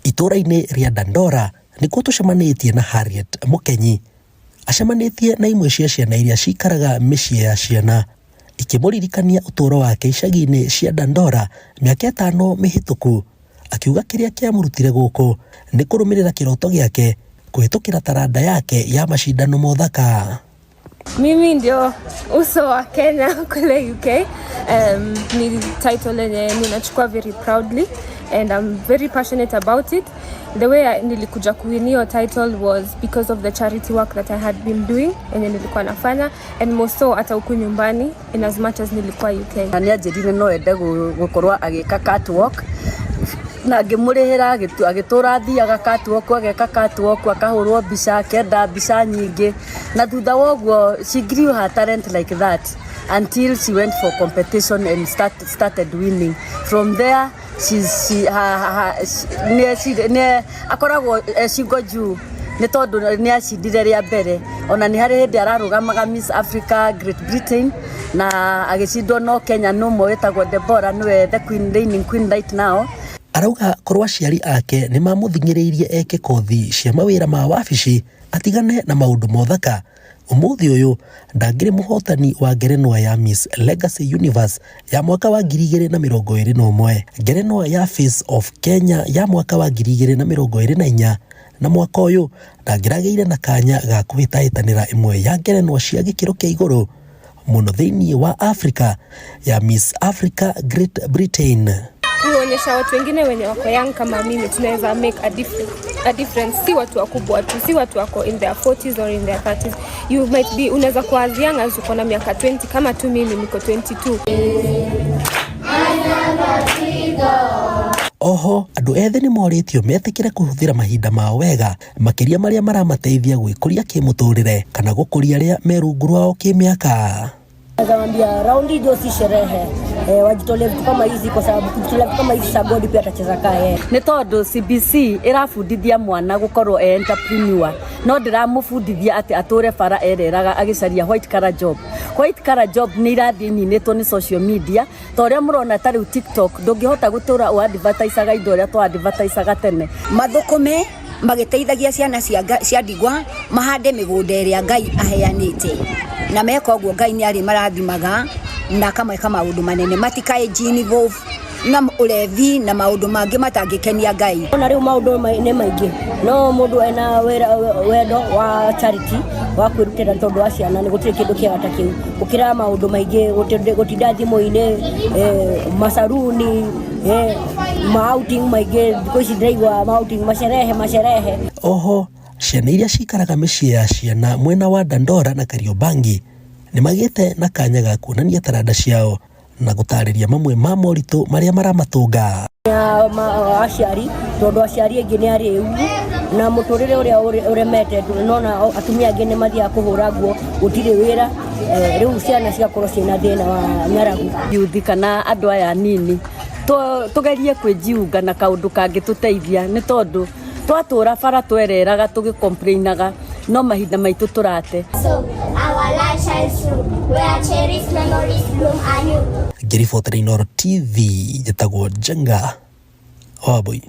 Itũũra-inĩ rĩa Dandora nĩkuo tũcemanĩtie na Harriet Mũkenyi. Acemanĩtie na imwe cia ciana iria cikaraga mĩciĩ ya ciana, ikĩmũririkania ũtũũro wake icagi-inĩ cia Dandora mĩaka ĩtano mĩhĩtũku. Akiuga kĩrĩa kĩamũrutire gũkũ nĩ kũrũmĩrĩra kĩroto gĩake kũhĩtũkĩra taranda yake ya macindano ma ũthaka. Mimi ndio uso wa Kenya kule UK. Ni title yenye ninachukua very proudly and I'm very passionate about it. The way nilikuja kuwin hiyo title was because of the charity work that I had been doing yenye nilikuwa nafanya, and more so hata huku nyumbani, in as much as nilikuwa UK. Na nĩ anjĩrire no ende gũkorwo agĩka catwalk na ngĩmũrĩhĩra, agĩtũra athiaga catwalk, ageka catwalk, akahũrwo mbica, akenda mbica nyingĩ, na thutha wa ũguo she grew her talent like that until she went for competition and started winning from there. She's, she, ha, ha, she, nĩ nĩ akoragwo e cingo juu nĩ tondũ nĩ acindire rĩa mbere. Ona nĩ harĩ hĩndĩ ararũgamaga Miss Africa Great Britain na agĩcindwo, no Kenya nĩ ũmwe wĩtagwo Deborah, nĩwe the queen, reigning queen right now. Arauga korwo aciari ake nĩ mamũthing'ĩrĩirie eke kothi cia mawĩra ma wabici atigane na maũndũ ma ũthaka, ũmũthĩ ũyũ ndangĩrĩ mũhotani wa ngerenwa ya Miss Legacy Universe ya mwaka wa 2021, ngerenwa ya Face of Kenya ya mwaka wa 2024, na mwaka ũyũ ndangĩragĩire na kanya ga kũhĩtahĩtanĩra ĩmwe ya ngerenwa cia gĩkĩro kĩa igũrũ mũno thĩinĩ wa Africa ya Miss Africa Great Britain. Kuonyesha watu wengine wenye wako young kama mimi tunaweza make a difference. Si watu wakubwa tu, si watu wako in their 40s or in their 30s. You might be, unaweza kuwa as young as uko na miaka 20 kama tu mimi niko 22. Oho andũ ethĩ nĩ morĩtio metĩkĩre kũhũthĩra mahinda mao wega, makĩria marĩa maramateithia gwĩkũria kĩmũtũrĩre kana gũkũria arĩa me rungu rwao kĩmĩaka. Naweza raundi ndio si sherehe, wajitolee vitu kama hizi kwa sababu kujitolea vitu kama hizi sa God pia atacheza kaa yeye. Nĩ tondũ CBC ĩrabundithia mwana gũkorwo e entrepreneur, no ndĩramũbundithia atĩ atũre bara ereraga agĩcaria white collar job. White collar job nĩ irathiĩ ininĩtwo nĩ social media, ta ũrĩa mũrona ta rĩu TikTok, ndũngĩhota gũtũra ũ-advertisaga indo ũrĩa twa-advertisaga tene. Mathũkũme magĩteithagia ciana cia ndigwa, mahande mĩgũnda ĩrĩa Ngai aheanĩte, na meka ũguo Ngai nĩ arĩ marathimaga na akameka maũndũ manene. Matikae involve na ũrevi na maũndũ mangĩ matangĩkenia Ngai. Ona rĩu maũndũ nĩ maingĩ, no mũndũ ena wĩra, wendo wa charity, wa kwĩrutĩra tondũ wa ciana, nĩ gũtirĩ kĩndũ kĩega ta kĩu gũkĩra maũndũ maingĩ, gũtinda thimũ-inĩ, macaruni, ma-outing maingĩ. Thikũ ici ndĩraigua ma-outing, macerehe macerehe. Oho ciana iria cikaraga mĩciĩ ya ciana mwena wa Dandora na Kariobangi nĩ magĩte na kanya ga kuonania taranda ciao na gũtarĩria mamwe ma moritũ marĩa maramatũnga. Ya aciari, tondũ aciari aingĩ nĩ arĩu na mũtũrĩre ũrĩa ũremete, nona atumia angĩ nĩ mathiaga kũhũra nguo, gũtirĩ wĩra, rĩu ciana cigakorwo ciĩna thĩna wa ng'aragu. Yuthi kana andũ aya anini, tũgerie kwĩjiunga na kaũndũ kangĩtũteithia, nĩ tondũ twatũra bara twereraga tũgĩcomplainaga, no mahinda maitũ tũrate. So our light shines through, where cherished memories bloom anew. Ngĩribotera Inooro TV, njĩtagwo Njenga Wambui.